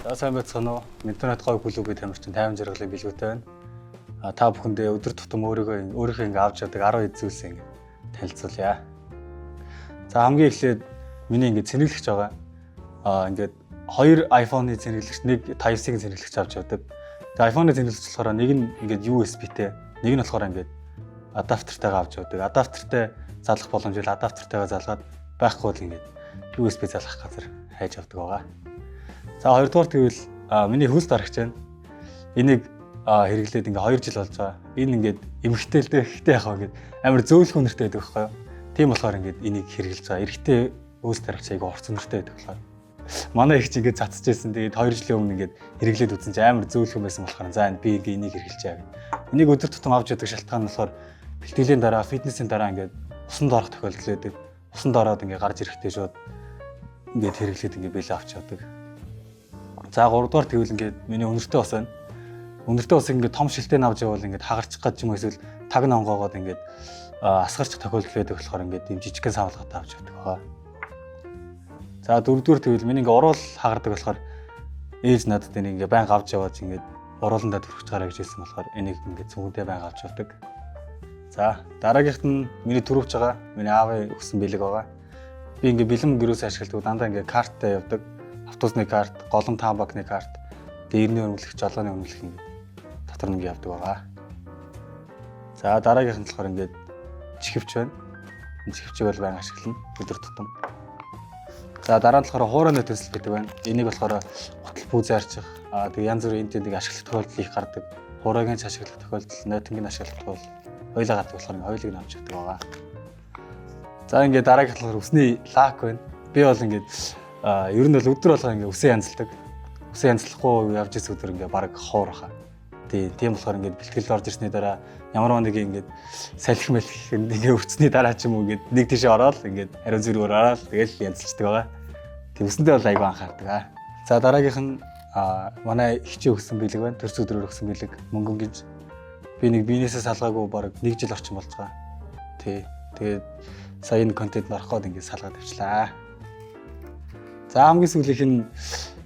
За, сайн байцгаана уу? Интернет гой клубын тамирчин 50 жаргалын бэлгүүтэй байна. А та бүхэндээ өдөр тутам өөрийнхөө ингээ авч явдаг 10 зүйлсээ ингээ танилцуулъя. За, хамгийн эхлээд миний ингээ цэнэглэгч байгаа. А ингээд хоёр iPhone-ы цэнэглэгч, нэг Type-C-ийн цэнэглэгч авч явдаг. Тэгээ iPhone-ы цэнэглэгч болохоор нэг нь ингээд USB-тэй, нэг нь болохоор ингээд адаптертайгаа авч явдаг. Адаптертай залгах боломжтой адаптертайгаа залгаад, байхгүй бол ингээд USB залгах газар хайж авдаг байгаа. За, хоёрдугаар гэвэл миний хөлс дарагч байна. Энийг хэрэглээд ингээ 2 жил болж байгаа. Энэ ингээд эмэгтэй л дээ, гэхдээ яхаа ингээд амар зөөлхөн үнэртэй байдаг байхгүй юу? Тийм болохоор ингээд энийг хэрэглэж байгаа. Эрэгтэй хөлс дарагч айгу орц үнэртэй байдаг болохоор. Манай эгч ингээд цацж байсан. Тэгээд 2 жилийн өмнө ингээд хэрэглээд үзсэн чинь амар зөөлхөн байсан болохоор за би ингээ энийг хэрэглэж байгаа гэх. Энийг өдөр тутам авч явдаг шалтгаан нь болохоор бэлтгэлийн дараа, фитнесийн дараа ингээд усанд орох тохиолдол байдаг. Усанд ороод ингээ гарч ирэхдээ шууд ингээд хэрэглээд ингээ бэлэн авч явдаг. За, гуравдугаар гэвэл ингээд миний үнэртэй ус байна. Үнэртэй усыг ингээд том шилтэй авч явбал ингээд хагарчих гад ч юм уу, эсвэл таг нонгоогоод ингээд асгарчих тохиолдол байдаг болохоор ингээд ийм жижигхэн савлгатай авч явдаг байгаа. За, дөрөвдүгээр гэвэл миний ингээд уруул хагардаг болохоор ээж надад энийг ингээд байнга авч яваад ингээд урууландаа түрхэж гараа гэж хэлсэн болохоор энийг ингээд цүнхэндээ байнга авч явдаг. За, дараагийнх нь миний түрийвч байгаа. Миний аавын өгсөн бэлэг байгаа. Би ингээд бэлэм гэрөөс ашигладаг. Дандаа ингээд карттай явдаг. Автобусны карт, Голомт хаан банкны карт, дээрний үнэмлэх, жолооны үнэмлэх ингээд дотор нь ингээд явдаг байгаа. За, дараагийнх нь болохоор ингээд чихвч байна. Энэ чихвчийг бол байнга ашиглана өдөр тутам. За, дараа нь болохоор хуурай төсөл гэдэг байна. Энийг болохоор гутал пүүзээ арчих, аа тэгээ янз бүрийн энд тэнд ашиглах тохиолдол их гардаг. Хуурайг нь ашиглах тохиолдол, нойтонг нь ашиглах тохиолдол хоёулаа гардаг болохоор ингээд хоёулыг нь авч явдаг байгаа. За, ингээд дараагийнх болохоор үсний лак байна. Би бол ингээд ер нь бол өдөр болгоо ингээд үсээ янзалдаг. Үсээ янзлахгүй явж ирсэн өдөр ингээд баг ховор хаа. Тий, тийм болохоор ингээд бэлтгэлд орж ирсний дараа ямар нэг ингээд салхи мэлх ингээд өвцсний дараа ч юм уу ингээд нэг тийшээ ороод, ингээд ариун зүргээр ороод тэгэл янзалчдаг байгаа. Тийм, үсэндээ бол айгүй анхаардаг аа. За, дараагийнх нь манай эгчийн өгсөн бэлэг байна. Төрс өдрөөр өгсөн бэлэг, мөнгөн гэж. Би нэг биенээсээ салгаагүй баг нэг жил орчим болж байгаа. Тий. Тэгээд сая энэ контент орох гээд ингээд салгаад авчлаа. За, хамгийн сүүлийнх нь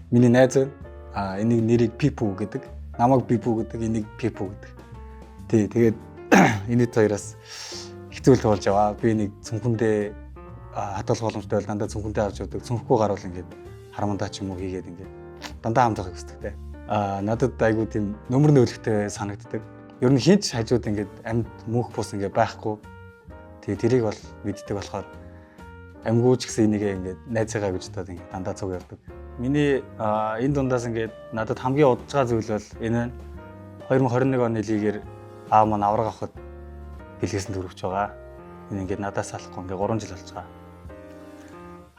миний найз байна. А энийг нэрийг Пипу гэдэг. Намайг Пипу гэдэг, энийг Пипу гэдэг. Тий, тэгээд энэ хоёроос их зүйл туулж яваа. Би нэг цүнхэндээ хадгалах боломжтой бол дандаа цүнхэндээ авч явдаг. Цүнхэхгүй гарвал ингээд харамандаа ч юм уу хийгээд ингээд дандаа хамт байхыг хүсдэг те. А надад айгуу тийм нөмөр нөөлөгтэй санагддаг. Ер нь хэн ч хажууд ингээд амьд мөнх бус ингээд байхгүй. Тэгээ тэрийг бол мэддэг болохоор амьгүй ч гэсэн энийгээ ингээд найзыгаа гэж бодоод ингээд дандаа цуг явдаг. Миний энэ дундаас ингээд надад хамгийн удаж байгаа зүйл бол энэ байна. 2021 оны лигээр аав маань авраг авахад бэлгэсэн түрийвч байгаа. Энэ ингээд надаас салахгүй ингээд 3 жил болж байгаа.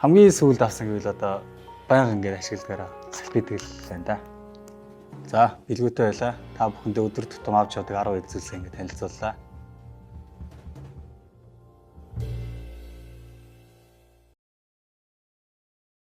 Хамгийн сүүлд авсан гэвэл одоо байнга ингээд ашигладагаараа салфетик л байна да. За, бэлгүүтэй байлаа. Та бүхэндээ өдөр тутам авч явдаг 10 зүйлсээ ингээд танилцууллаа.